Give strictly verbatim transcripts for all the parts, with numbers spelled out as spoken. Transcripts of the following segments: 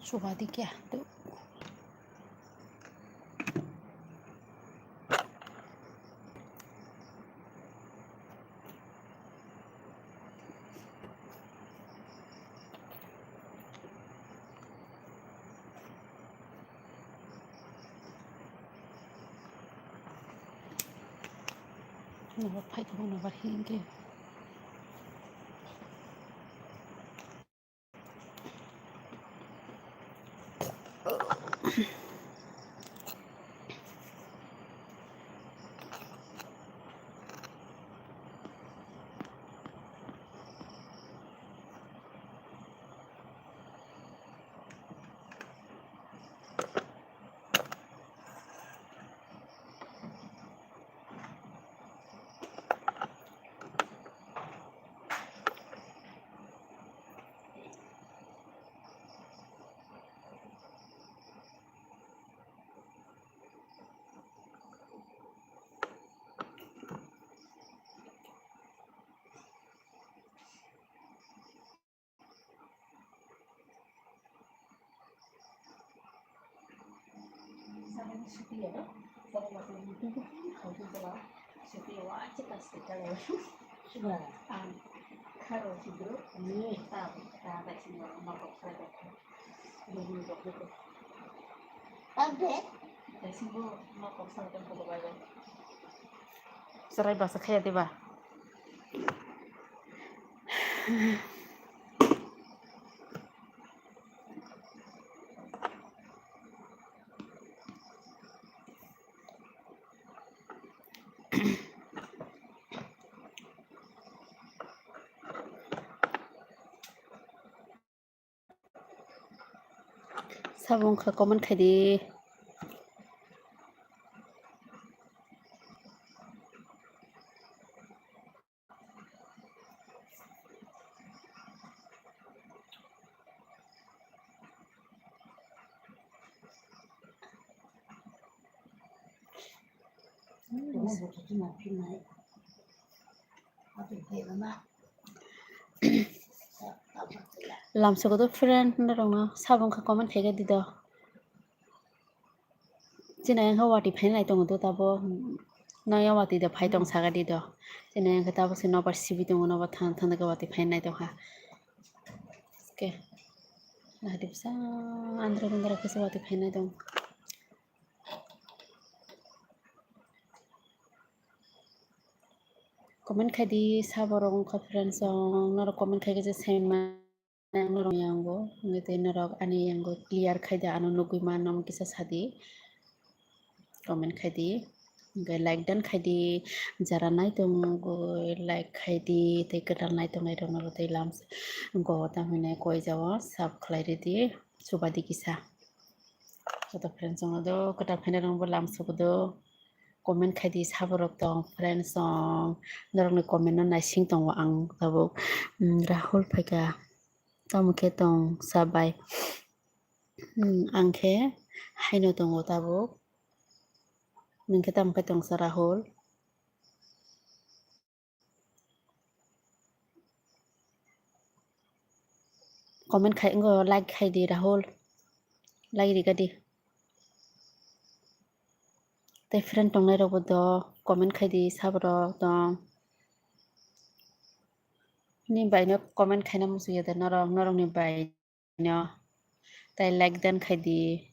Chuba di kya tu. Nobar phai tongo, nobar hingke. Chwrai bwsa khaya diba? Sabo wngkha comment khaidi. Lamsogo do friend norokno sabo wngkha comment khaikhe dido. Chini ayang khe watwi phainai tongo do tabo. Nang ya watwi da phai tong saka di do. Chini ayang khe tabo se nobar sibi tongo, nobar thang thang khe watwi phainai tongkha. Ke. Nahadi bwsa andra andra khe se watwi phainai tong. Comment khaidi sabo rok wngkha friends song, norok comment khaikhe je same ma. Norok yango, wngwi tei norok ani yango clear khai di, ano nugwi mano, kisa sadi, comment khai di, hwnkhe like dan khai di, jara nai tongo, like khai di, tei kwtal nai tongnai rok norok tei lam go tamhinai koi jao sub khlai ridi, chuba di kisa. Joto friends rok do kwtal phainai rok bo lam sugo do, comment khai di, sabo rok tong friends rok, norokni comment no naising tongo ang tabuk, mm, Rahul phaikha. Tamo khe tong sa bai. Hmm, ang khe haino tongo tabuk. Nwng khe tamo khe tong sa Rahul? Comment khai, wngkha like khai di Rahul. Like rika di. Tei friend tongnai rokbo do comment khai di, sabo rok tong. Ni bai no comment khaina muchung ya de norok, norok ni bai no. Tai like dan khai di.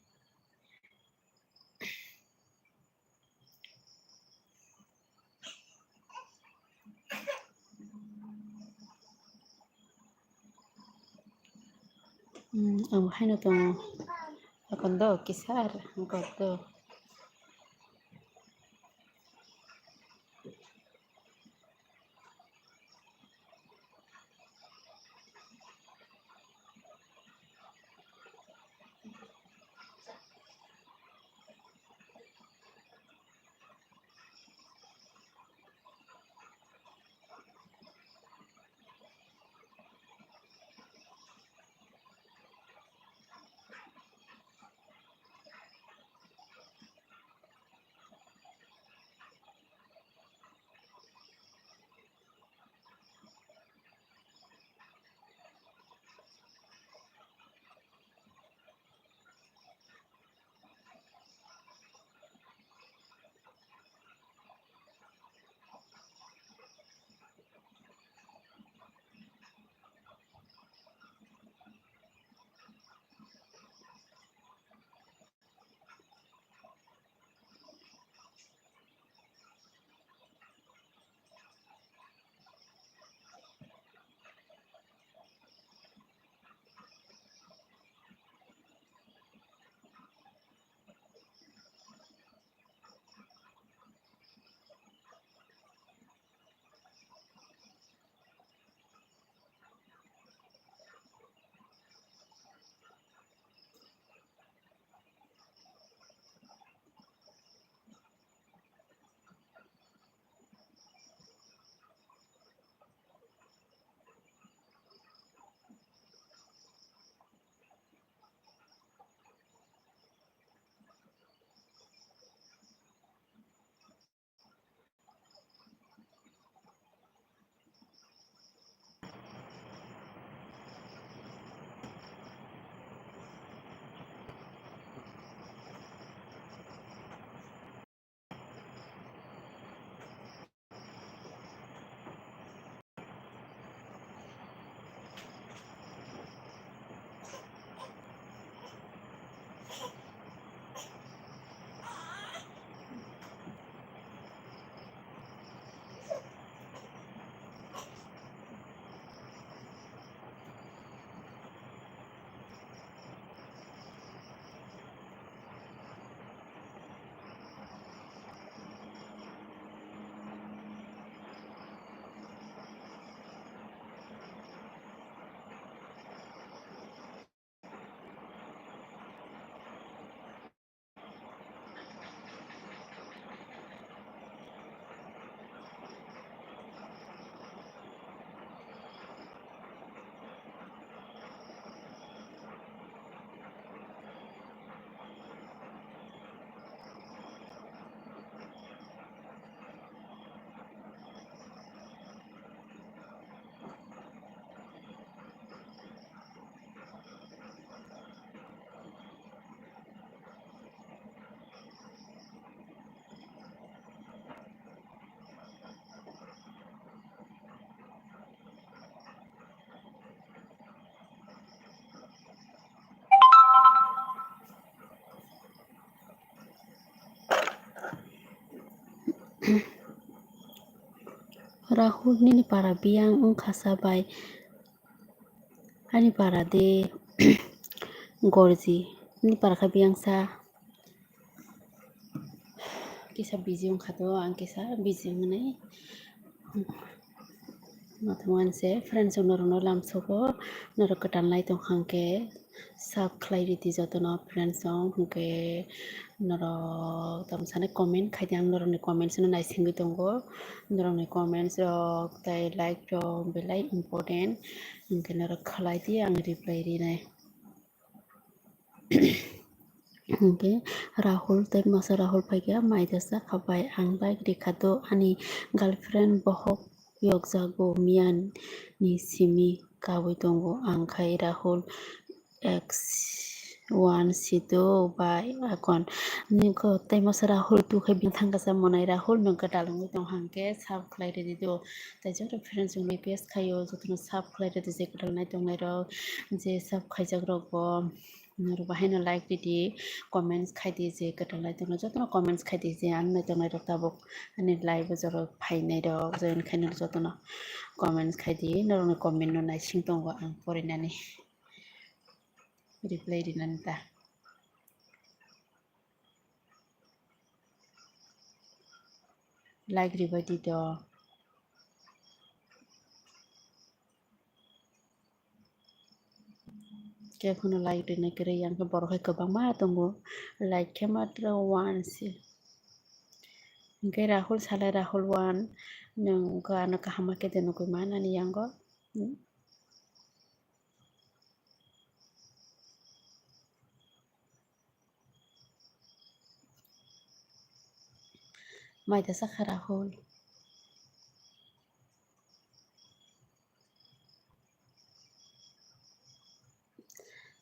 Hmm, ang haino tongo. Akon do kisa ar, ang kok do. Rahul nini para biyang wngkha sa bai ani para de gorji nini para kha biyang sa. Kisa busy wngkha to ang kisa busy wngnai. Nathumani se friends rok norokno lamsogo norok kwtal nai tongkha hwnkhe sub khlai ridi jotono friends rok hwnkhe norok tamo sanai comment khaidi ang norokni comments no naisingwi tongo norokni comments rok tei like rok belai important hwnkhe norok khlai di ang reply rinai. Hwnkhe Rahul tei masa Rahul phaikha, maida sakha bai ang like rikha do ani girlfriend bohok yokjago miya ni simi kaui tongo ang khai Rahul ex one sido bai akon niko tei masa Rahul tu khai bini thangkasa monai Rahul nwng kwtal wngwi tong hangkhe sub khlai ridi do. Tei joto friends rok request khaio jotono sub khlai rwdi je kwtal nai tongnai rok je sub khaijak rok bo norok bahaino like ridi comments khaidi je kwtal nai tongnai jotono comments khaidi je ang nai tongnai rok tabuk ani live o jorok phainai rok join khainai rok jotono comments khaidi norokni comment no naising tongo ang porinani reply rinani ta. Like ribai di do. Khe phano like rinai kwrwi yang khe borok hai kwbangma tongo. Like khe matro one se. Hwnkhe Rahul salai Rahul one nwng wngkha ano kaham ma khe de nugwi man ani yango. Maida sakha Rahul.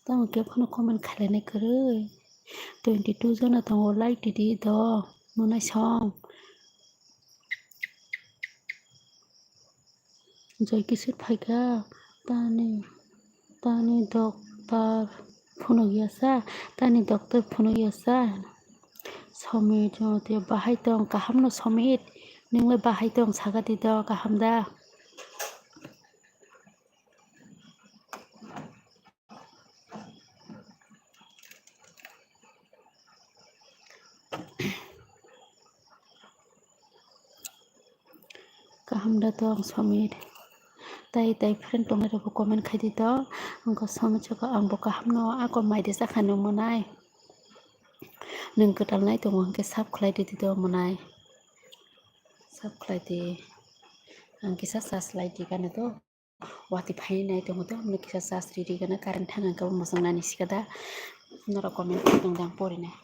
Tamo khe phano comment khailani kwrwi. Twenty two jona tongo like ridi do. Nunai song. Joy Kishore phaikha tani tani doctor phunukya sa tani doctor phunukya sa Somit Jamatia bahai tong kaham no Somit nwng le bahai tong saka di do kaham da. Kaham da tong Somit. Tai tai friend tongnai rok comment khai di to. Wngkha Somit saka ang bo kaham no ako mai de sakha nung monai. Nung kwtal nai tongo hwnkhe sub khlai di to monai. Sub khlai di. Ang kisa sa slai di kano to. Watwi phai nai tongo to, hwnwi kisa charge riri gana, current thang ang khe bo mwchang nani sika da, norok comment khe tong dang pori nai.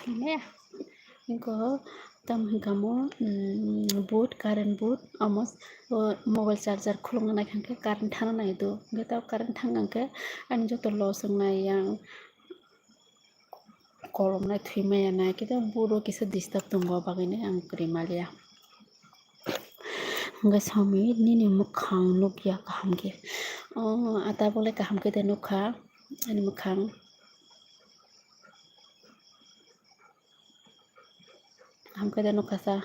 Khaina, wngkha tamo hwnkha mo, mm, board, current board, omo, o, mobile charger khulukna naikha hwnkhe current thana naido, hwnkhe tamo current thang kha hwnkhe ani joto loss wngnai yang kolom nai thwi maya nai, khe tamo board o kisa disturb tongo, bagwi nai ang kwrwi maliya. Hwnkhe Somit nini mwkhang nukya kaham khe. O, a tabuk le kaham khe de nukha ani mwkhang. Kaham khe de nukha sa.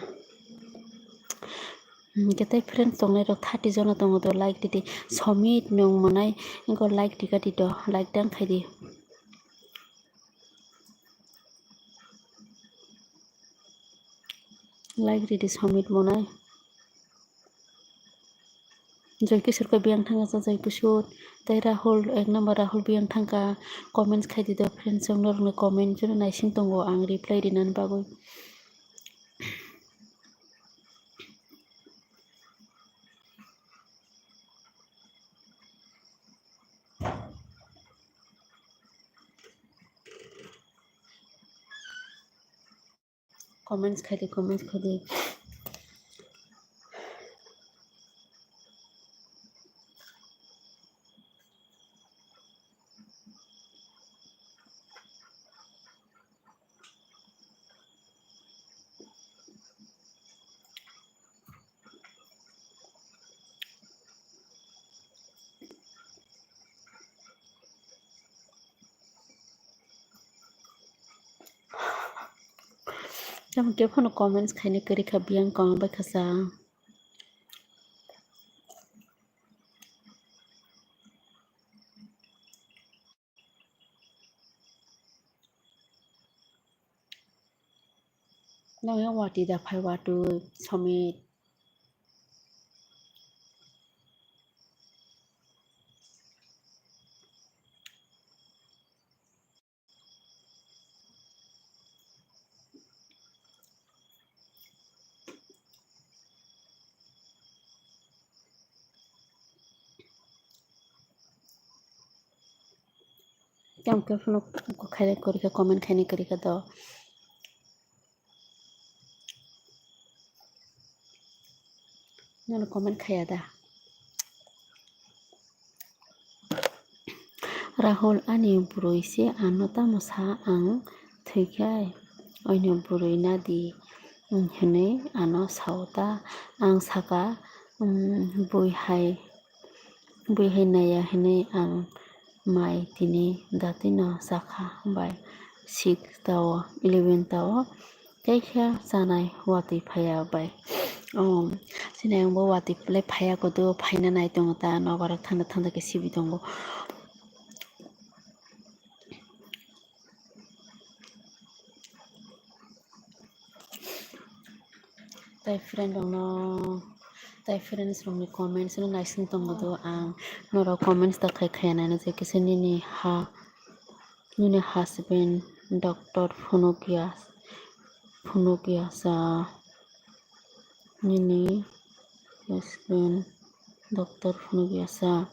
Hwnkhe tei friends tongnai rok thirty jona tongo do, like di di. Somit nwng monai wngkha like di ka di do, like dang khai di. Like ridi Somit monai. Joy Kishore khe biyang thangkha sa Joy Kishore. Tei Rahul, ek number Rahul biyang thangkha. Comments khai di do friends, chwng norokni comment jono naising tongo ang reply rinani bagwi. Comments khai di, comments khai di. Tamo khe phano comments khaina kwrwi kha, biyang kong bai kha sa. Nang yang wati da phai watu somit. Tamo khe phano khaina kwrwi kha, comment khaina kwrwi kha do. Nono comment khaya da? Rahul, ani bwrwi se ano tamo sa ang thwikhai, oino bwrwi nadi, mm, hinwi ano sao ta. Ang saka, mm, bui hai, bui hai naiya hinwi ang mai tini datino chakha bai six tao, eleven tao. Tei khe chanai watwi phaiya bai. Oh, chini ang bo watwi le phaiya kodo, phaina nai tongo ta, nobar thanda thanda khe sibi tongo. Tai friend rokno, tai friends rokni comments no naising tongo do ang. Norok comments da khai khaya nai, je kisa nini ha, nini husband doctor phunukya, phunukya sa, nini husband doctor phunukya sa.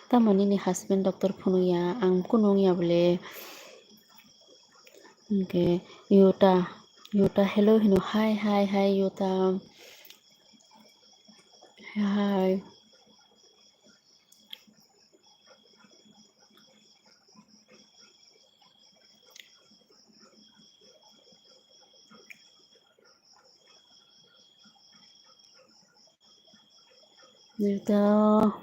Tamo nini husband doctor phunukya, ang kunu wngya bole. Hwnkhe Yuta, Yuta hello hino, hi, hi, hi, Yuta. Hi. Nito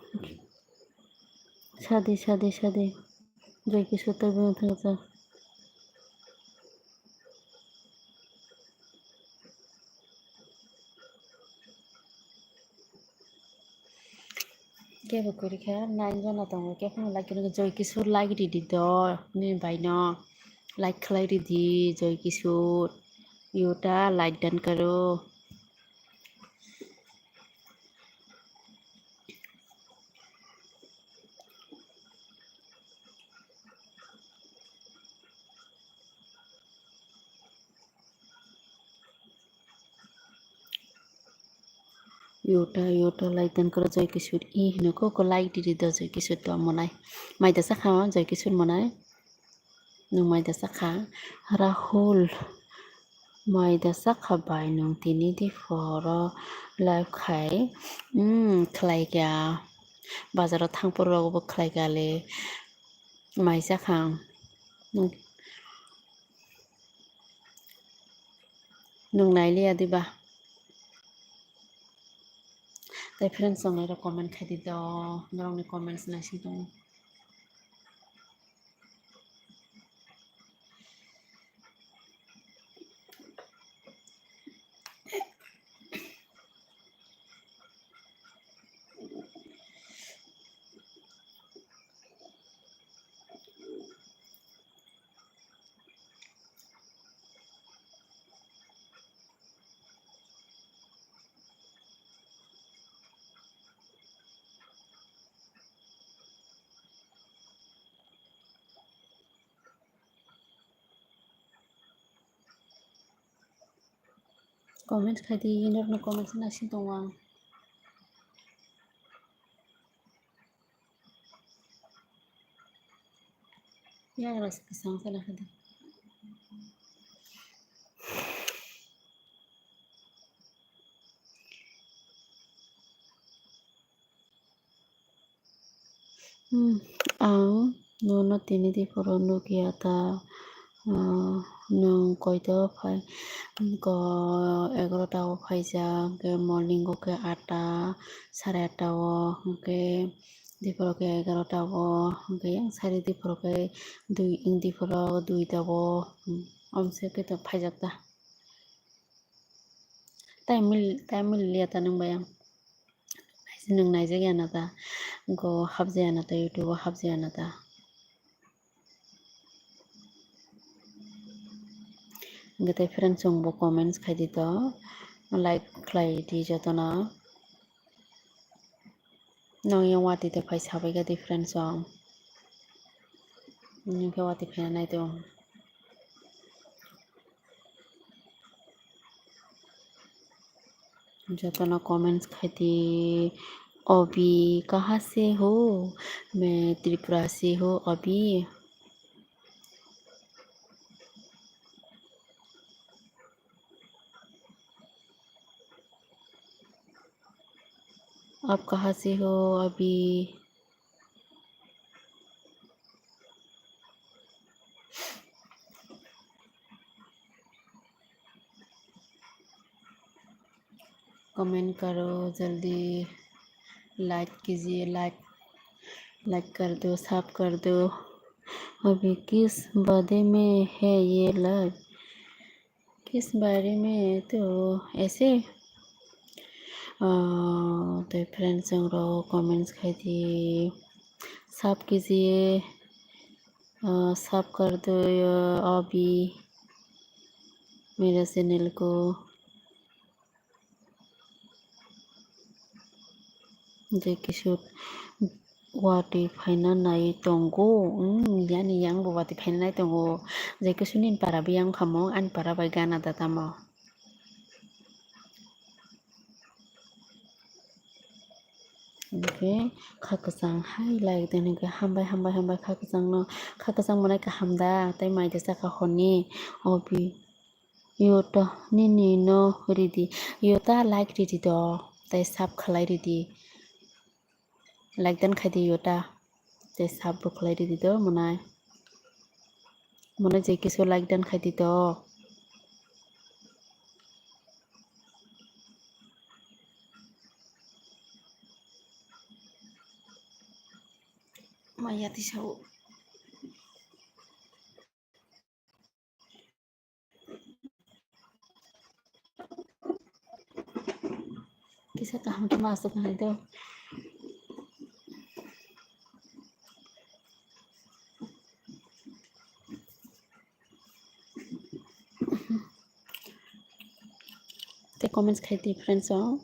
sadi, sadi, sadi. Joy Kishore tei bini thangsa. Kebo kwrwi kha, nine jona tongo, khe phano like kwrwi kha, Joy Kishore like ridi do, nini bai no like khlai ridi, Joy Kishore, Yuta like dan karo. Yuta, Yuta, like dan karo Joy Kishore. I hino ko, ko like didi do Joy Kishore do monai. Maida sakha ma Joy Kishore monai. Nwng maida sakha. Rahul. Maida sakha bai nwng tini di phoro live khai. Hmm, khlai kya. Bazaro thang phuru rok bo khlai kya le. Mai sakha ang. Nwng, nwng nai liya diba? Tai friends rok nai rok comment khai di do. Norok ni comments naising tongo. Comment khai di, norokno comments naising tongo ang. Yagra se kwchang se nakha di. Hmm, ang nono tini di phuru nukya ta, ah, nwng koito phai, ko egarota o phaijak, hwnkhe morning o khe atta, sare atta o, hwnkhe di phuru khe egarota o, hwnkhe yang sari di phuru khe dui, di phuru duita o, hmm, omse khe to phaijak ta. Time mil-, time mil liya ta nwng bai ang. Naijak, nwng naijak ya na ta. Go hapjaya na ta, YouTube o hapjaya na ta. Hwnkhe tei friends chwngbo comments khai di to, like khlai di jotono. Nwng yang watwi tei phai sabai kha di friends chwng. Nwng khe watwi phaina nai tong. Jotono comments khai di, "Obi, kaha se ho?" "Main Tripura se ho, Obi." "Aap kaha se ho, Abi?" Comment करो जल्दी, like कीजिए, like, like कर दो, सब कर दो। अभी किस बारे में है ये live? किस बारे में तो ऐसे, अ, तो friends rok comments khai di, sub kijiye, a, sub kar do, अ, अभी मेरा channel को। Je kisu watwi phaina nai tongo. Hmm, yani yang bo watwi phaina nai tongo. Je kisu nini para bo yang kha mo, ani para bai gana da tamo. Hwnkhe kha kwchang hai like den hwnkhe hambai, hambai, hambai kha kwchangno. Kha kwchang manai kaham da, tei mai da chakha hwnwi. Obi. Yota nini no ridi. Yota like ridi do. Tei sub khlai ridi. Like dan khai di yota. Tei sub bo khlai ridi do monai. Monai je kisu like dan khai di do. Maya tisao. Kisa kaham khe ma aswk nai do. Tei comments khai di friends o.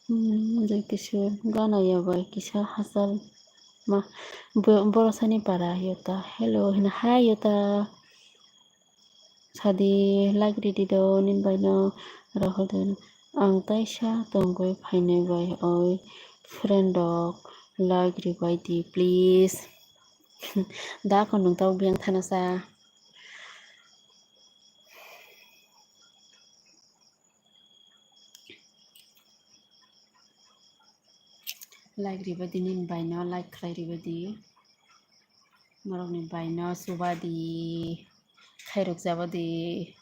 Hmm, je kisu gana ya bai kisa hachal ma bo-, borosani para yota. Hello, hina hai yota. Sadi like ridi do nin bai no Rahul den. Ang taisa tongwi phainai bai oi friend rok like ribai di please. Da ko nung tau biang thana sa. Like riba di nini bai no, like khlai riba di. Norokni bai no chuba di, khairok jaba di.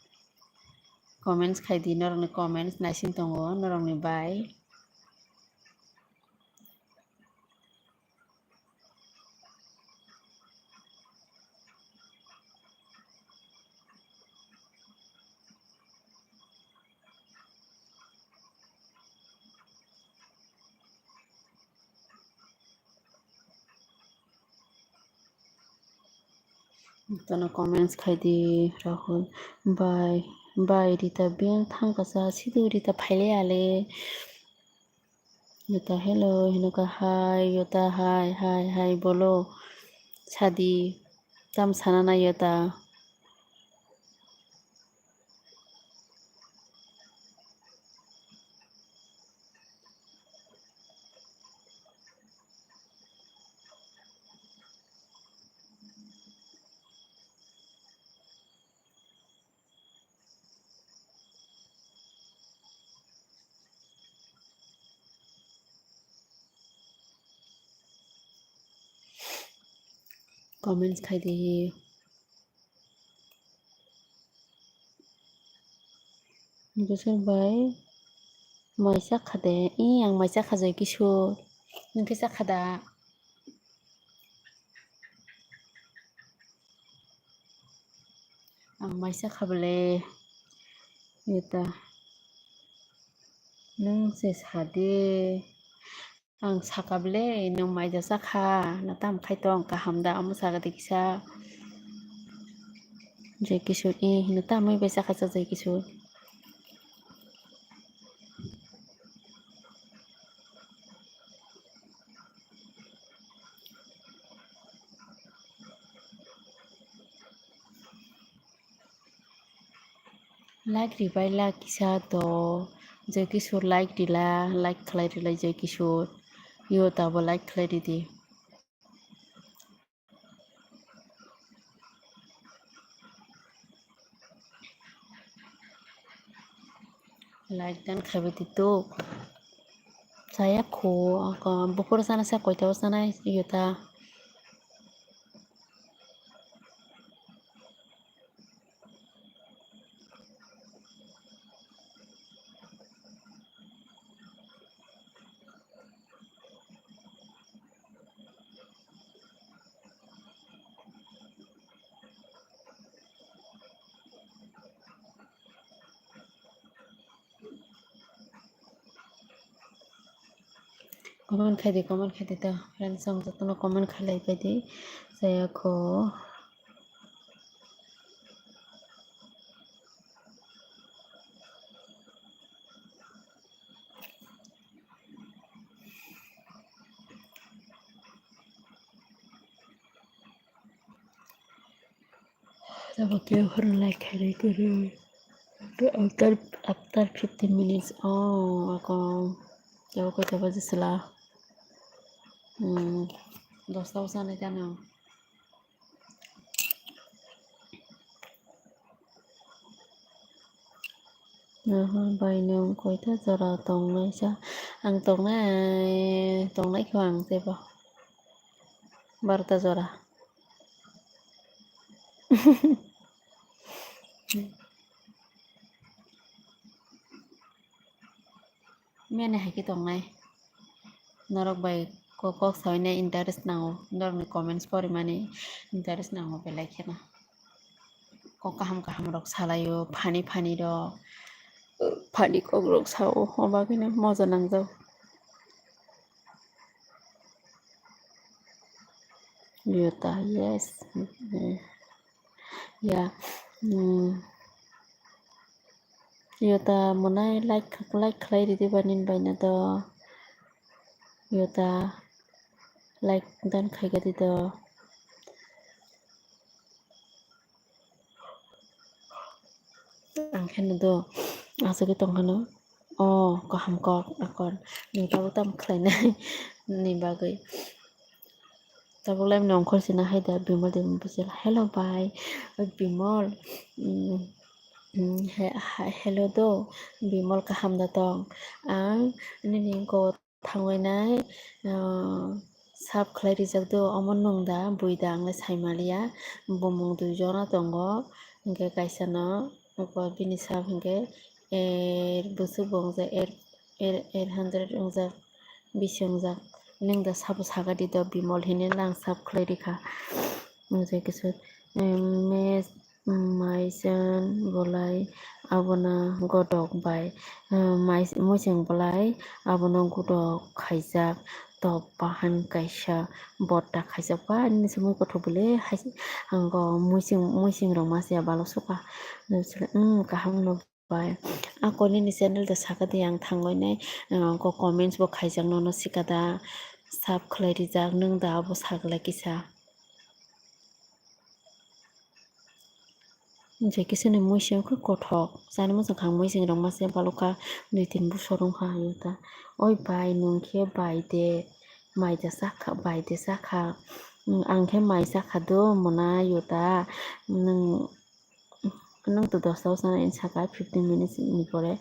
Comments khai di, norokni comments naising tongo norokni bai. Tono comments khai di, Rahul. Bye, bye, Rita. Beng thang kasa, sidu Rita phaile ale. Yota, hello, hino ka, hi, Yota, hi, hi, hi, bolo. Sadi, tam sana na Yota. Comments khai di. Nokosor bai Mai chakha de? Ih, ang mai chakha, Joy Kishore. Nwng khe chakha da? Ang mai chakha bole. Eta. Nwng se sa de. Ang saka bole, nwng mai da chakha. Na tam khai tong, kaham da, omo saka de kisa. Joy Kishore, ih, na tam mai bai chakha cha, Joy Kishore. Like ribai la kisa to, Joy Kishore like rila, like khlai rila Joy Kishore. Yo tabo like khlai ridi. Like dan khaibai di tuk. Chaya kho, ako buphuru sana sa koita o sana yuta. Comment khai di, comment khai di ta. Friends, ang jotono comment khai lai pai di. Chaya kho. Tabo khe horo like khainai kwrwi. After, after fifteen minutes. Oh, ako. Tabo khe tabo jisla. Hmm. Dosta bwsa nai tano. Aha, bai nwng koita jora tongnai sa? Ang tongnai, tongnai kho ang teibo. Barota jora. Mene hai khe tongnai. Norok bai kok, kok saui nai interest nango. Norokni comments porimani interest nango belai kheno. Kok kaham kaham rok salaio, funny funny rok. Funny kok rok sao, o bagwino moja nangjao. Yota, yes. Ya. Hmm. Yota monai like, like khlai ridi ba nini baino do. Yota like dan khai gadi do. Ang khe no do asugwi tong khano. O kaham kok akon. Nwng tabuk tamo khlainai ni bagwi. Tabuk lai nwng khorchina hai da Bimol de Bimol. Hello bai. Bimol. Mm, mm, he-, ha-, hello do. Bimol kaham da tong? Ang nini ko thangwi nai, ah, sub khlai rijak do, omo nwng da, bui da, ang le sai maliya. Bumung dui jona tongo, hinkhe kaisa no, oko bini sub hinkhe er bwswk bo wngjak, er, er, er hundred wngjak, bisi wngjak. Nwng da sabo saka di do, Bimol hinwi lang sub khlai rikha. Wngjak kisa, em, mes, Maichwng bolai abono godok bai, ah, mais-, muichwng bolai abono godok khaijak, top bahan kaisa botta khaijak ba nini se mui kothok bole hai, ang go muichwng, muichwng rok masa ya balok suka. Nwng sile, hmm, kaham no bai. Ako nini channel da saka di ang thangwi nai, ah, ko comments bo khaijak nono sika da, sub khlai rijak nwng da abo sagla kisa. Jai kisa ni muising khe kothok. Chani muchung kha muising rok masa balok kha, dui tin bosor wng kha. Oi bai, nwng khe bai de, mai da chakha, bai de chakha. Ang khe mai chakha do, mona yo da. Nwng, nwng to dosta o chana, ani saka fifteen minutes ni pore.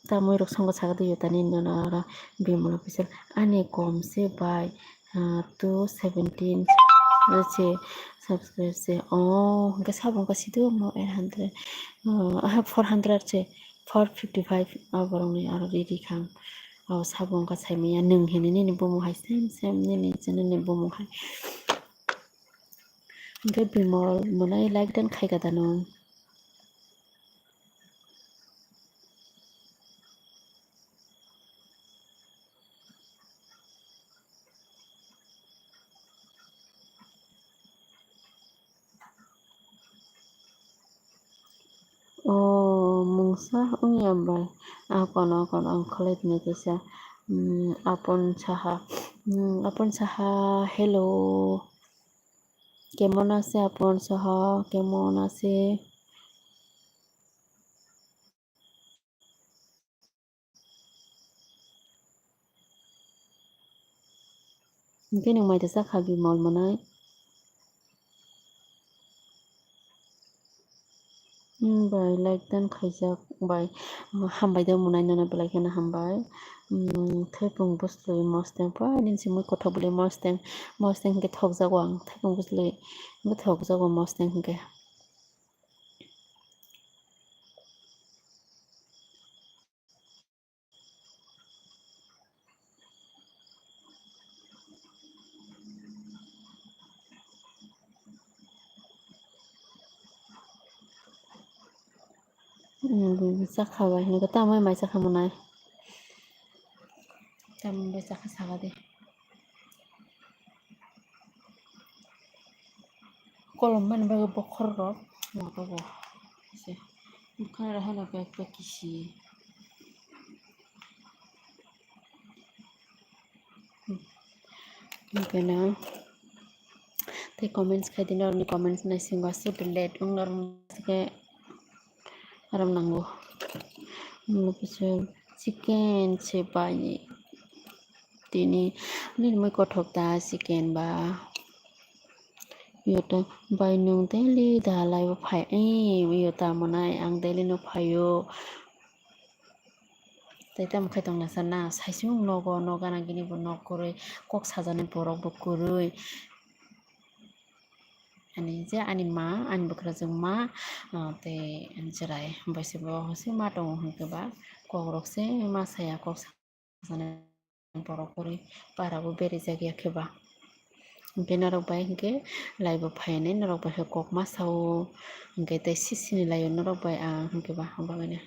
Tamoi rok songo saka twi tani nono oro Bimol official ani kom se bai, ah, two seventeen se subscribe se. Oh, hwnkhe sabo wngkha sidi omo eight hundred, ah, four hundred se, four fifty five aborokni aro ready kha ang. O sabo wngkha saimanya nwng hinwi nini bumung hai same same nini chini bumung hai. Hwnkhe Bimol mwnai like dan khaikha da nwng? O mungsa wngya bai. A kono kono ang kholai tini kisa. Apon Saha. Apon Saha, hello. Kemon ase Apon Saha? Kemon ase? Hwnkhe nwng mai da chakha Bimol mwnai? Hmm, bai, like dan khaijak bai. Hambai de mwnai, nono belai kheno hambai. Hmm, thaiphung bwslwi mosteng, pha nini simi kothok bwlwi mosteng, mosteng hwnkhe thokjago ang, thaiphung bwslwi hwnkhe thokjago mosteng hwnkhe. Chakha bai hwnwi khe tamo mai chakha mwnai? Tamo bai chakha saka de. Kolom mani bagwi bokhor rok nogo bo. Bwkha rok haino khe kisi. Hwnkhe na tei comments khai di, norokni comments naisingo aswk late wng norok khe aram nango. Chicken se bai tini nini mui kothok ta chicken ba. Yota bai nwng daily da laibo phai, eh, yota mwnai ang daily no phaio. Tei tamo khai tongna sana, saisung nogo, nok gana gini bo nok kwrwi, kok sajani borok bo kwrwi. Ani je ani ma, ani bwkrajwk ma, ah, tei ani chwrai bai se bo se ma tongo hwnkhe ba, kok rok se ma saya, kok sa- borok kwrwi para bo berajak ya khe ba. Hwnkhe norok bai hwnkhe laibo phainai, norok bai khe kok ma sao, hwnkhe tei sisini laio norok bai ang hwnkhe ba, abo bagwino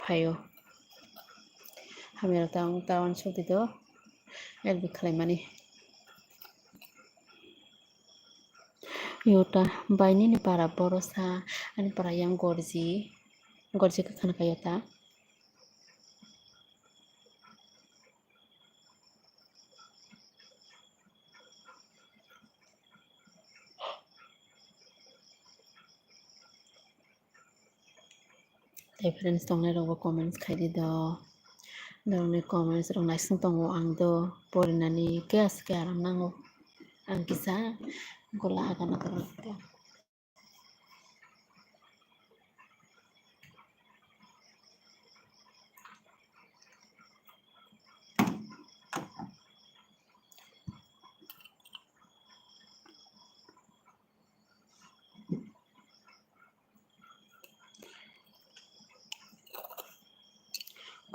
phaio. Hamya rok ta wng ta uansuk di do, help khlaimani. Yota bai nini para borosa, ani para yang gorji, gorji kwkhwrang kha yota. Tei friends tongnai rok bo comments khai di do. Norokni comments rok naising tongo ang do, porinani khe aswk khe aram nango. Ang kisa gola agana kwrwng khe.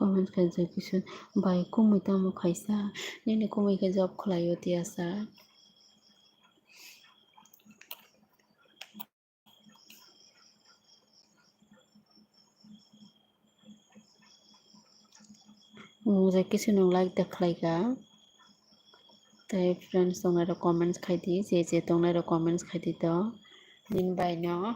Comment khaijak kisa, bai kumui tamo khaisa, nini kumui khe job khlaio tiyasa. Nwng je kisa nwng like da khlaika. Tei friends tongnai rok comments khai di, je je tongnai rok comments khai di to. Nini bai no.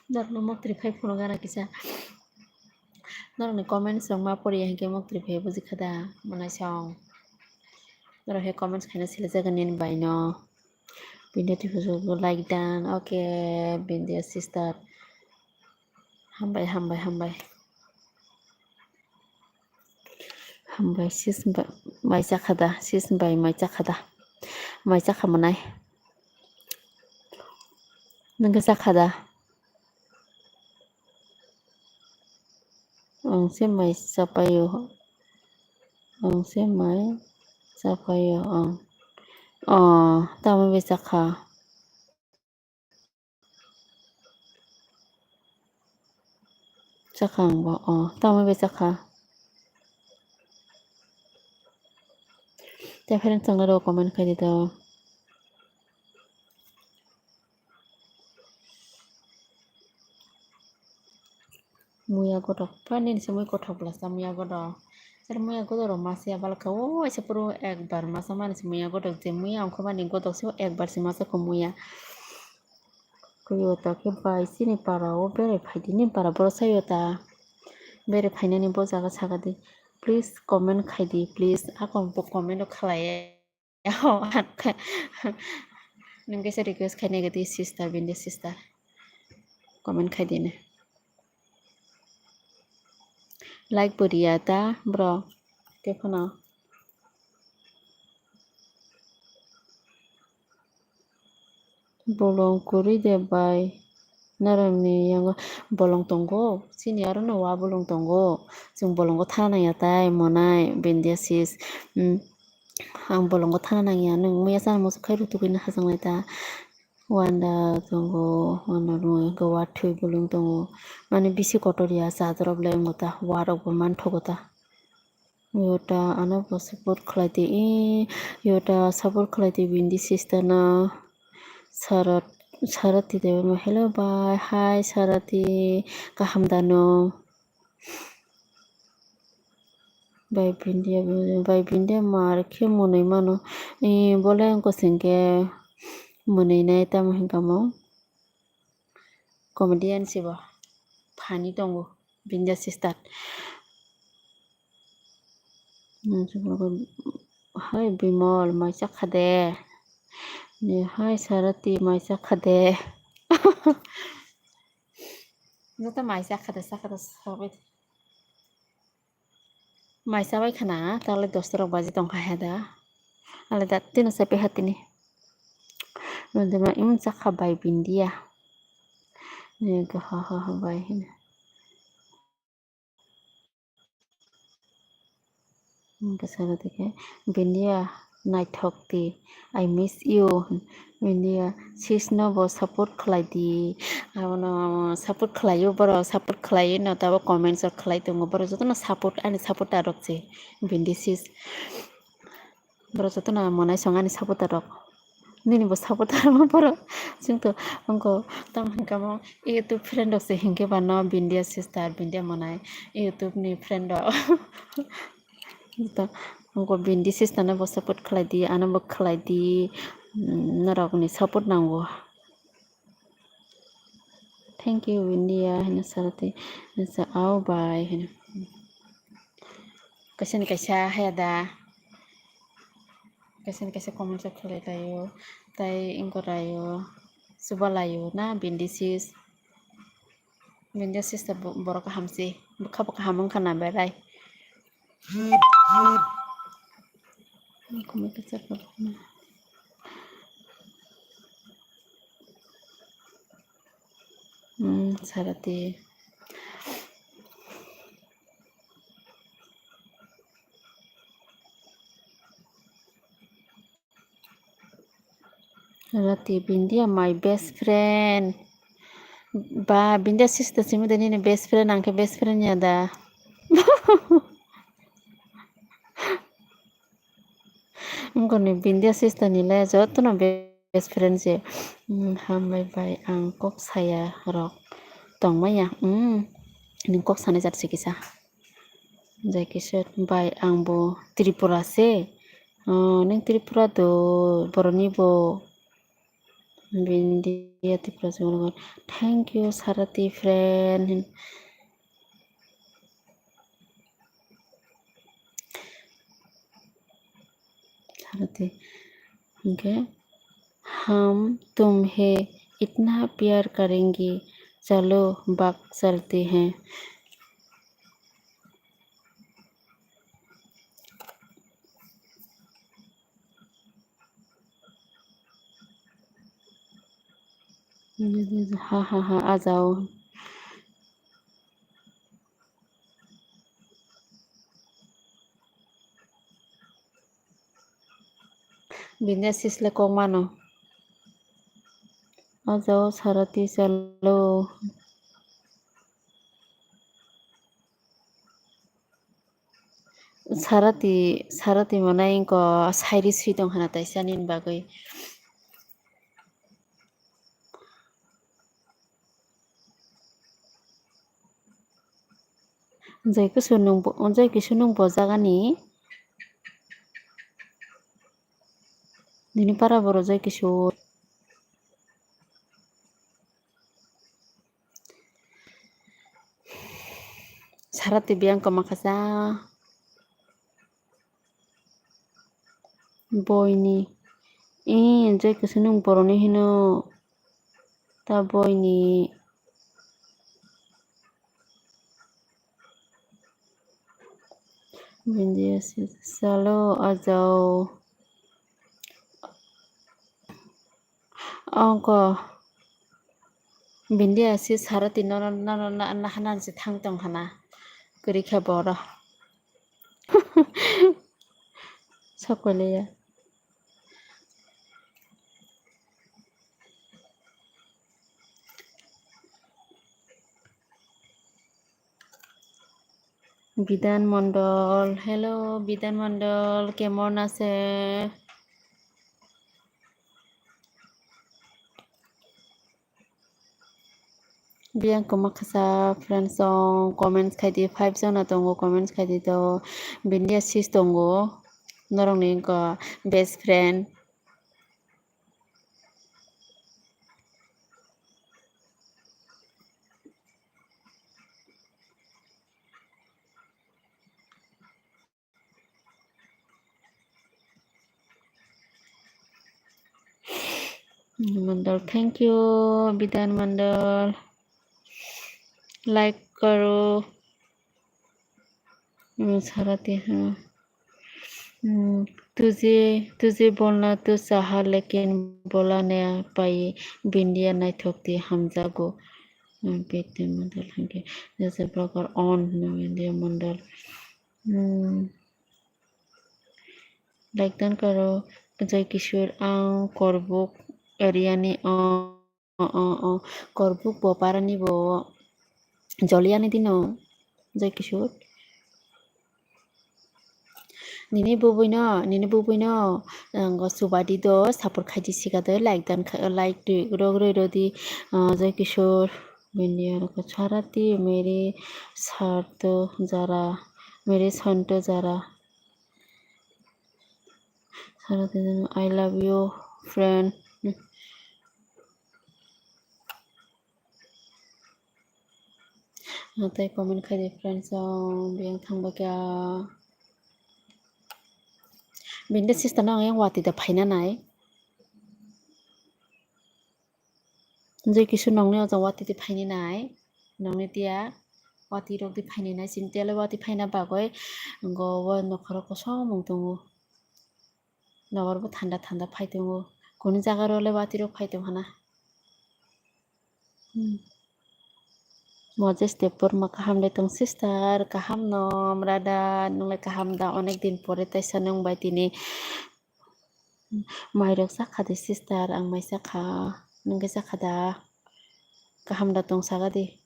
Norokno moktri phai phunuk gana kisa. Norokni comments rok ma poriya hinkhe moktri phai bujikha da, mwnai song. Norok he comments khaina silijago nini bai no. Bindia Tiffany like dan. Okay, Bindia sister. Hambai, hambai, hambai. Hambai, sis ba-, mai chakha da, sis bai mai chakha da. Mai chakha mwnai. Nwng khe chakha da? Ang se mai chapaio. Ang se mai chapaio ang. Oh, tamo bai chakha. Chakha ang bo. Oh, tamo bai chakha. Te friend chwng rok comment khai di to. Muya gotok, pani se mui gotok bwlasa muya gotok. Sir muya gotok rok masa ya balka o aisa puro ekbar masa mani se muya gotok je muya ongkho mani gotok se ekbar se masa kho muya. Kuyota khe bai chini para o bere phaidi ni para boro sayo ta. Bere phainani bo jaga saka di. Please comment khai di please. Ako bo comment o khalai. Nung kaisa request khai nai gati sister, bini sister. Comment khai dini. Like bo riya ta bro. Te phano. Bolong kwrwi de bai. Norokni yango bolong tongo. Chini aro no wa bolong tongo. Chwng bolongo thana nangya tai monai bindia sis. Hmm. Ang bolongo thana nangya, nwng muya chana muchuk khai rw tugui no hachang lai ta. Wanda tongo, wanda rw hwnkhe watwi bolong tongo. Mani bisi kotor ya, cha jorok le wngo ta, warok bo manthogo ta. Yota ano bo support khlai di, ee, yota support khlai di bini sister no. Sarot-, Sarati Debbarma, hello bye, hi Sarati, kaham da nwng? Bai bindia, bai bindia mar khe mwnwi mano. Ee, bole wngkha singkhe mwnwi nai tamo hinka mo. Comedian se bo. Funny tongo bindia sister. Hai Bimol, mai chakha de. Ni hai Sarati, mai chakha de. Joto mai chakha de, chakha de, sabai. Mai chabai khana, tale dosta rok baji tongkha he da. Ale da tino chapai ha tini. Nodima im chakha bai bindia. Ni ha ha ha bai hina. Hwnkhe salo tei khe, "Bindia naithok di, I miss you." Bindia, "Sis no bo support khlai di." Abono support khlaio borok, support khlaio no tabuk comments rok khlai tongo. Borok jotono support, ani supporter rok se. Bindi sis. Borok jotono monai song ani supporter rok. Nini bo supporter rok borok. Chwng to wngkha tamo hwnkha mo YouTube friend rok se hinkhe ba no Bindia sister, Bindia monai. YouTube ni friend rok. To wngkha Bindi sister no bo support khlai di, ano bo khlai di. Norok ni support nango. Thank you, India, hino Sarati. Nasa au bai hino. Kaisa ni kaisa haya da. Kaisa ni kaisa comment rok khlai laio. Tai wngkha raio. Suba laio na Bindi sis. Bindi sis ta bo-, borok kaham si. Bwkha bo kaham wngkha na berai. Hmm, Sarati. Rati, Bindia, my best friend. Ba, Bindia sister simi de nini best friend, ang khe best friend ya da. Wngkha ni Bindia sister ni le jotono best friend se. Hmm, hambai bai, ang kok saya rok tong maya. Hmm, nini kok sanai jat se kisa. Jai kisa bai, ang bo Tripura se. Oh, nini Tripura do, boroni bo. Bindia Tripura se. Thank you, Sarati friend. Sarati. Okay. हम तुम्हें इतना प्यार करेंगे, चलो भाग चलते हैं। Ha ha ha, a jao. Bini sis le kok mano. Aja o Sarati chalo. Sarati, Sarati manai wngkha sairi swi tong khana taisa nini bagwi. Jai kisu nung bo, jai kisu nung bo jagani. Nini para boro jai kisu. Sarati biyang koma kasa. Boini. Ee, jai kisu nung boroni hino. Ta boini. Bindia si salo ajao. Ongko. Bindia si Sarati nono, nono, na, na, hanan si thang tong hana. Kwrwi khe boro. Sokoleya. Bidan Mondol, hello, Bidan Mondol, kemon ache? Biyang koma kasa friends song comments khai di, five jona tongo, comments khai di to, Bindia sis tongo, norokni wngkha best friend. Mandal, thank you, Bidan Mandal. Like karo. Hmm, Sarati, hmm. Hmm, tuje, tuje bolna to chaha, lekin bola ne pai, Bindia naithok di hamjago. Hmm, Bidan Mandal, thank you. Jasa Broker on, no, Bindia Mandal. Hmm. Like dan karo, Joy Kishore, ang Korbuk area ni, o, o, o, o, Korbuk bo para ni bo, Joliani dino, Joy Kishore. Nini bubui no, nini bubui no, ang go subadi do, support khai di sika do, like dan kha-, like twi rok roi rodi, ah, Joy Kishore, Bindia rok Sarati, Meri Sarto Jara, Meri Santo Jara. Sarati, I love you, friend. Tei comment khai di friends, o biyang thang bai kha. Bini sister no yang wati da phaina nai. Joi kisu nongni o jang wati di phaini nai, nongni tiya wati rok di phaini nai, chini tiya le wati phaina bagwi go o nokhoro kosong mung tongo, nobar bo thanda thanda phai tongo, kunu jaga rok le wati rok phai tong hana. Hmm. Moses Debbarma kaham le tong sister, kaham no brother, nung le kaham da, onek din pore taisa nung bai tini. Mairok chakha de sister, ang mai chakha, nwng khe chakha da? Kaham da tong saka di.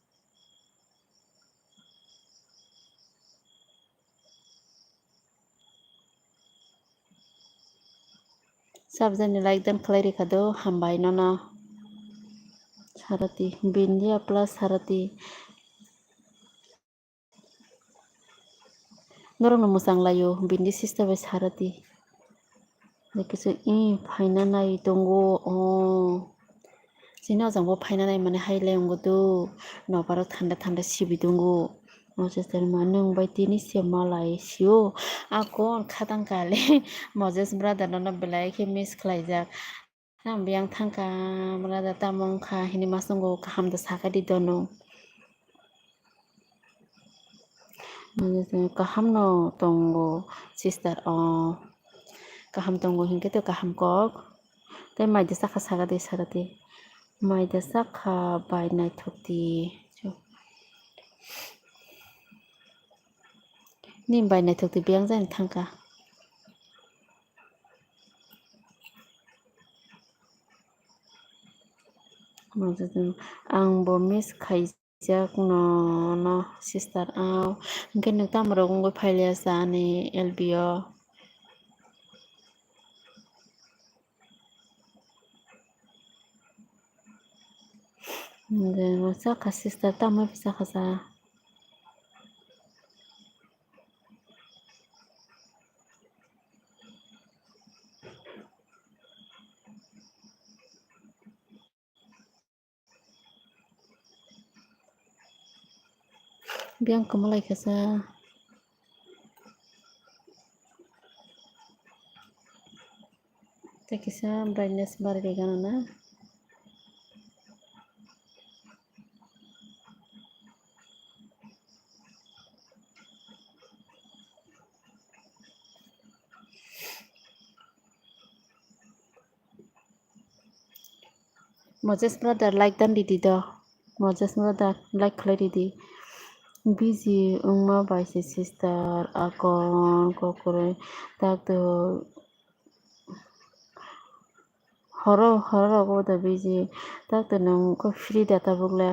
Sabjani like dan khlai rikha do, hambai nono. Sarati, Bindia plus Sarati. Norokno mwchang laio, bini sister bai Sarati. Hwnkhe se, "Ih, phaina nai tongo, oh." Chini o jang bo phaina nai mani hai le wngwi do, nokbar o thanda thanda sibi tongo. O sister ma nwng bai tini se malai sio, a kon khatang kale Moses brother no belai khe miss khlaijak. Ang biyang thangkha, mala da tamo wngkha hini masongo kaham da sakadi dono. Kaham no tongo sister o. Kaham tongo hinkhe to kaham kok. Tei mai da sakha sakadi sarati. Mai da sakha bai naithok di. Ni bai naithok di biyang jani thangkha. Ang bo miss khaijak no, no sister. Aw, hwnkhe nwng tamo rok wngwi phailiya sa ani L B o? Hwnkhe no sakha sister, tamo sakha sa. Biyang kwmalai kha sa. Tei kisa brightness bari ri gana na. Moses brother, like dan ridi do. Moses brother, like khlai ridi. Busy wngma bai se sister, akon kokroi tak to horo horo rogo da busy tak to nang ko free da tabuk le.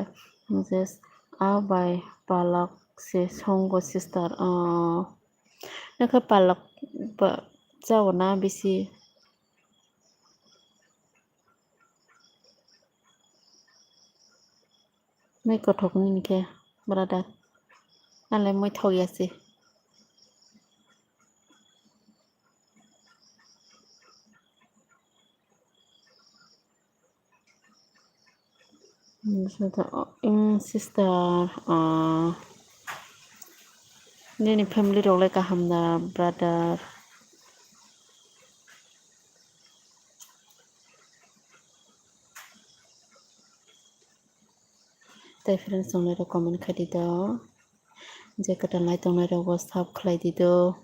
Moses a bai palak se songo sister, ah, nokha palak ba chao na bisi. Mui kothok nini khe brother. Ang le mui thok ya se. Sister, ah, nini family rok le kaham da, brother? Tei friends tongnai rok comment khai di do, je kwtal nai tongnai rok bo sub khlai di do.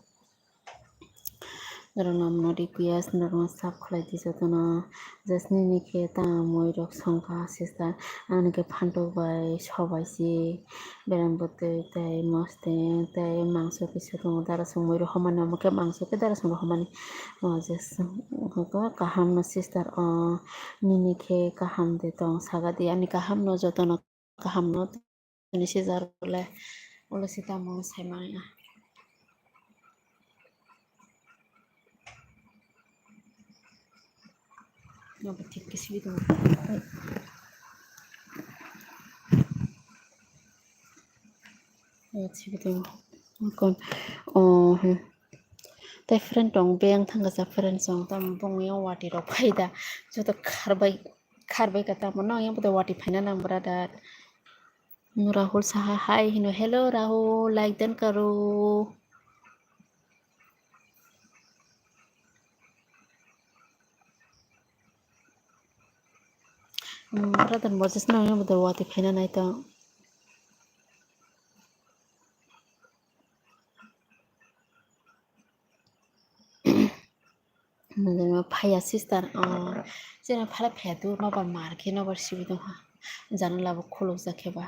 Norok no mano request, norok no sub khlai di jotono. Just nini khe ta mui rok songkha sister, ani khe phantok bai sobai si, berang bwtwi tei mosteng tei mangso kisa tongo, dara song mui rok homani, omo khe mangso khe dara song rok homani. O je kaham no sister, o nini khe kaham de tong, saga di ani kaham no, jotono kaham no. Tini sijak le ulo si tamo sai mani. Abo thik khe sibidi. Sibidi. Kon. Oh, hmm. Tei friend tong, beng thangkasa friend song, tam bong yang wati rok phaida. Joto kharbai, kharbai ka tamo no yang pada wati phaina nang brother. Rahul Saha, hi hino. Hello Rahul, like dan karo. Hmm, brother Moses no yang pada wati phaina nai to. Phaiya sister, oh, chini phala phaiya tu nobar mar khe nobar sibi tongha, janala bo khulukjak khe ba.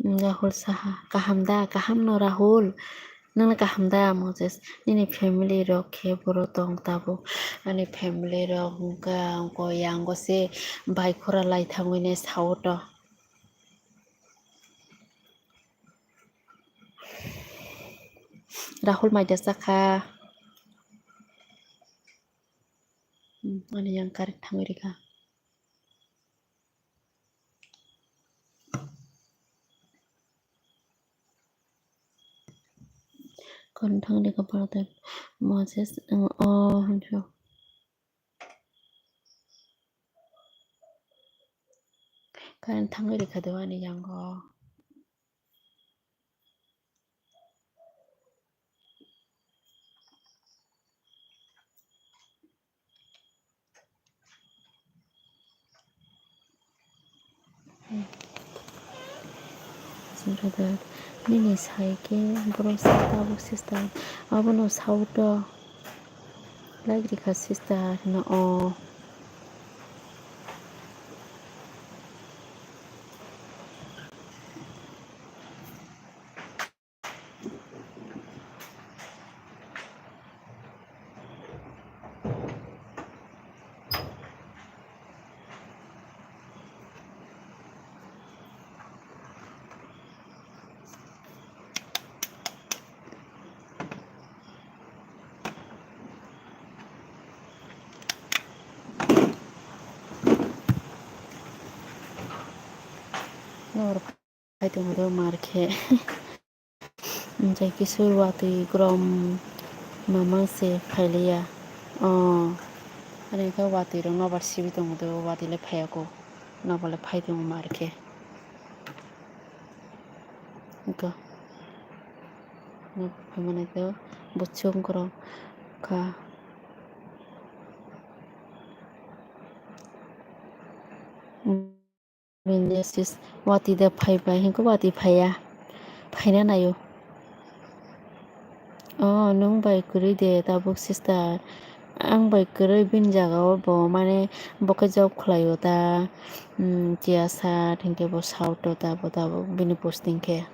Rahul Saha, kaham da? Kaham no Rahul, nang kaham da Moses? Nini family rok khe boro tong tabuk? Ani family rok wngkha, wngkha yango se bai khura lai thangwi ne sao to. Rahul maida chakha. Hmm, ani yang current thangwi rikha. Current thangwi rikha, Moses, oh, hwnso. Current thangwi rikha do ani yango. Nini sai khe bro sa tabuk sister. Abono sauto. Like rikha sister no o. Nor phai tongo do mar khe. Jai kisur watwi grom mamang se phailiya. Oh, ani khe watwi rok nobar sibi tongo do, watwi le phaiya ko, nobar le phai tongo mar khe. Ito. Phaimani to buchung kwrwng kha. Bini sis watwi da phai bai hinkhe watwi phaiya. Phaina naio. Oh, nwng bai kwrwi de tabuk sister. Ang bai kwrwi bini jaga o bo mane bo khe job khlaio ta. Hmm, Tia sat hinkhe bo south o ta bo tabuk bini posting khe.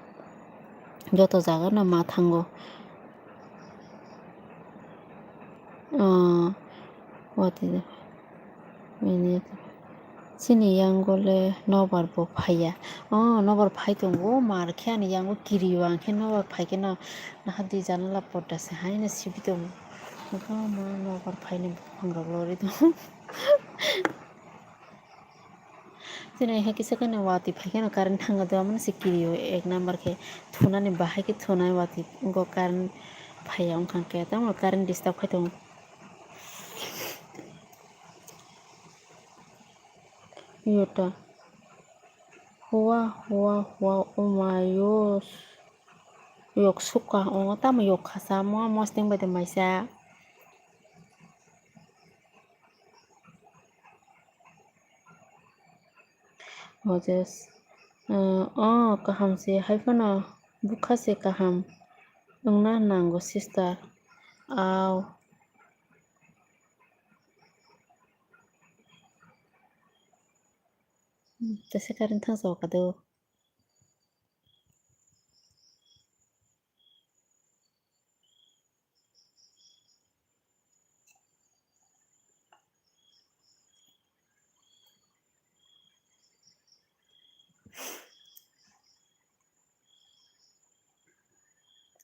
Joto jaga no ma thango. Ah, what is it? Minute. Chini yango le nobar bo phaiya. Oh, nobar phai tongo, mar khe ani yango kirio, ang khe nobar phai khe no, naha di janala porda se hai no sibi tongo. Nokha ma nobar phai ni buphang rok lori tongo. Chini hai kisa kheno watwi phai kheno current thangwi do, amoni se kirio ek number khe thunani bahai khe thunai watwi go current phaiya wngkha khe tamo current disturb khai tongo. Yota hua hua hua omayos yok suka o tamo yok khasa mo mosting bai de maisa. Moses, ah, oh, kaham se hai phano bukha se kaham wngna nango sister. Au. Tesa current thang sa kado.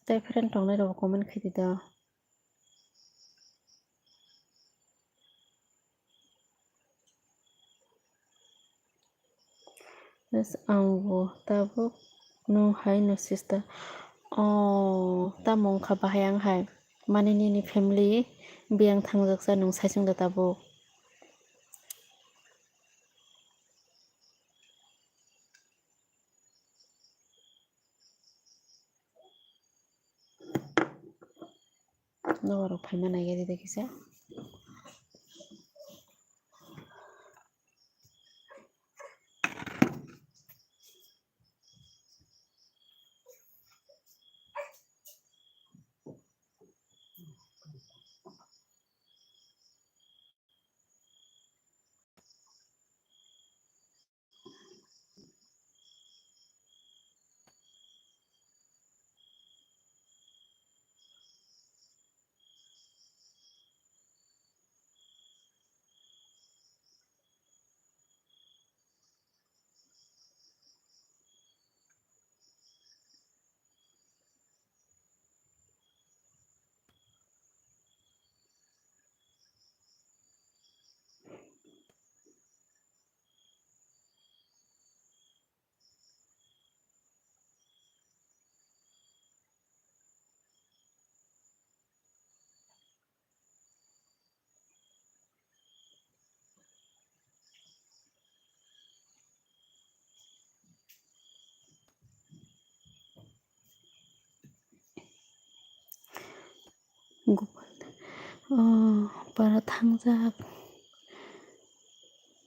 Tei friend tongnai rok comment khaidi do. Yes, ang bo tabuk nwng hai no sister. Oh, tamo wngkha bahai ang hai. Mani nini family biyang thangjak sa nwng sai chwng da tabuk. Nobar rok phaima nai gari de kisa. Gopal, oh, para thangjak,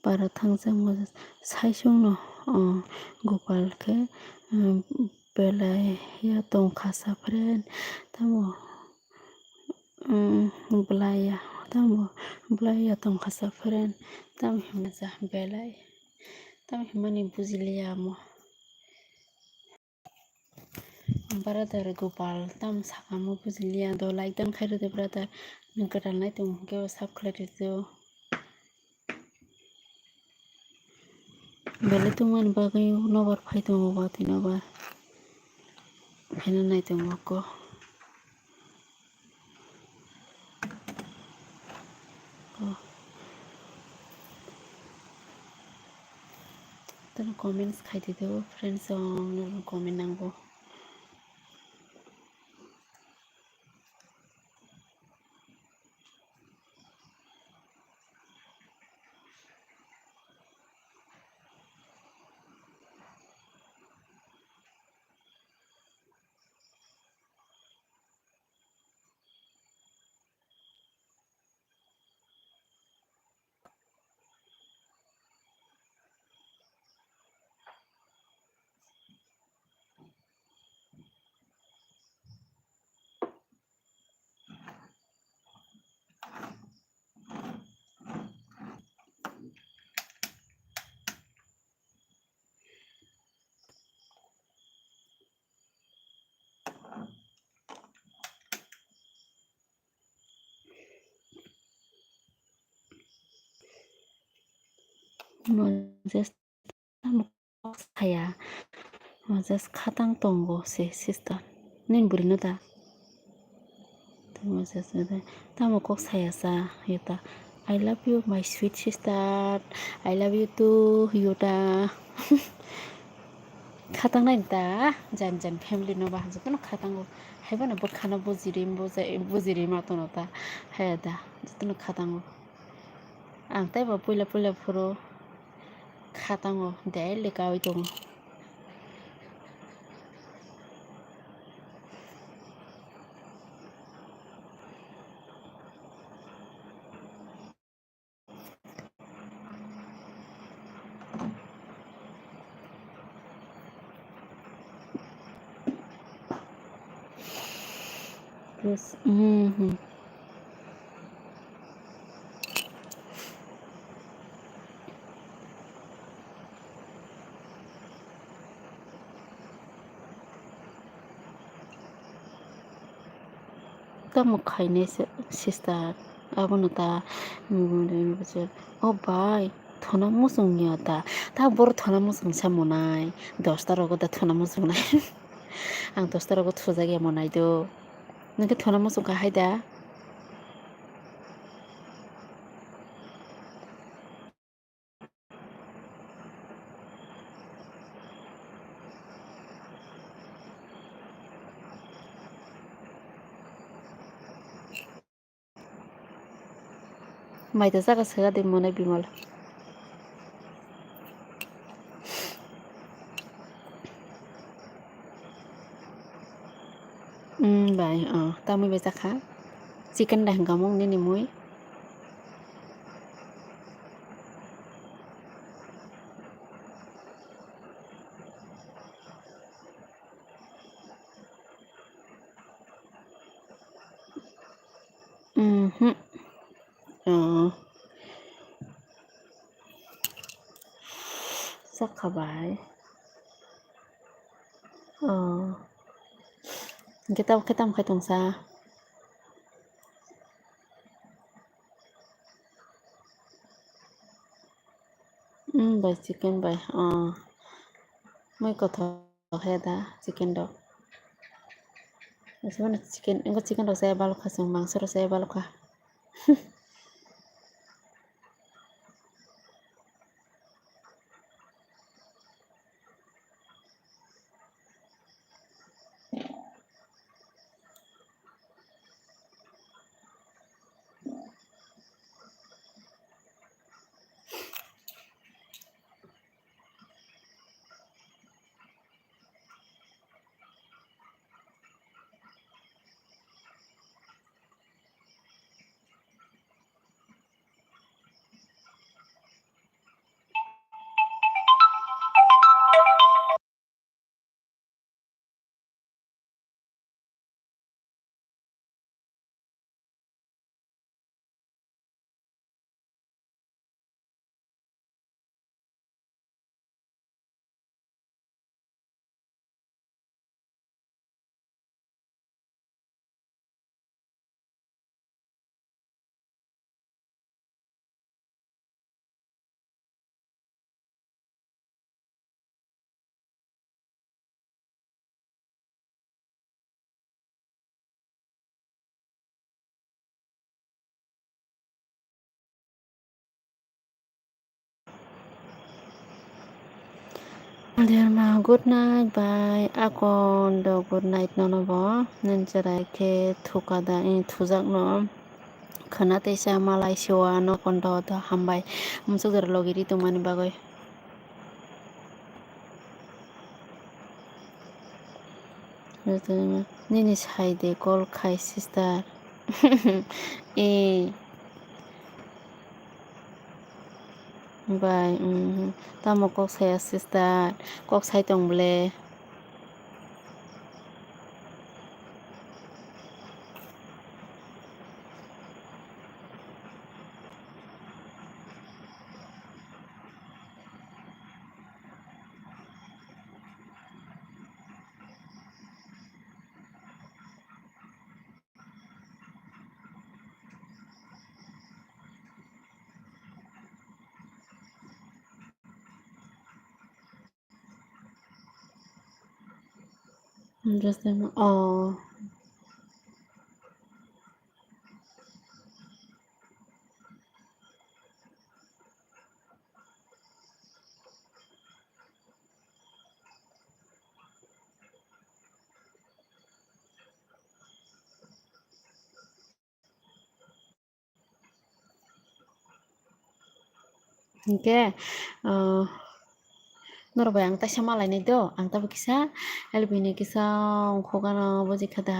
para thangjak mo saichung no, oh, Gopal khe, um, belai ya tongkha sa friend, tamo, mm, belai ya, tamo belai ya tongkha sa friend, tamo himjak belai, tamo himani bujiliya amo. Brother Gopal, tam sakamo bujiliya do, like dan khairo de brother, nwng kwtal nai tong hwnkhe o sub khlai rwdi o. Belai tongmani bagwi nobar phai tongo ba twi nobar. Pheno nai tongo ko. Oh. Tano comments khai di do, friends, song, comment nango. Moses tamo kok saya. Moses khatang tongo se sister. Nini bwrwi no da? Tamo Moses no da. Tamo kok saya sa yuta. I love you my sweet sister. I love you too yuta. Khatang nai da jan jan family no ba jotono khatango. Haibono bwkhano bujiri bujiri ma tono ta. Haya da jotono khatango. Ang teibo puila puila phuru khatango daily kaui tongo. Plus, mhm. Tamo khainai se sister, abono ta, mm, o bai, thuna muchung ya ta, ta boro thuna muchung sa monai, dosta rogo da thuna muchung nai, ang dosta rogo thujak ya monai do, nokhe thuna muchung kha hai da. Mai ta saka saka de mone bimal. Hmm, bai, oh, tamwi bai chakha. Chicken da hwnkha mung nini mui. Mhm. Oh. Sakha bai. Oh. Hwnkhe tamo khe tamo khai tongsa? Hmm, bai chicken bai. Oh. Mui kothok. Khe da chicken rok. Chicken, chicken rok chaya balokha chwng, mangso rok chaya balokha. Derma, good night, bye. Akondo, good night nono bo. Nini chwrai khe thuka da, eh, thujakno. Khwna teisa malai siwa no kondo to hambai. Musuk jora logi ri tongmani bagwi. Nini sai de call khai sister. Eh. Bai, mhm. Tamo kok saya sister, kok sai tong ble. Just a mo-, oh. Hinkhe, ah, norok bai ang taisa malainai do, ang tabuk kisa L B ni kisa ongkhok gana bujikha da,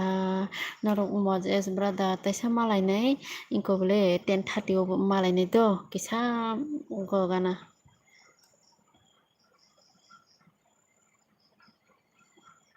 norok Moses brother taisa malainai, ingkobole ten thirty o bo malainai do, kisa ongkhok gana.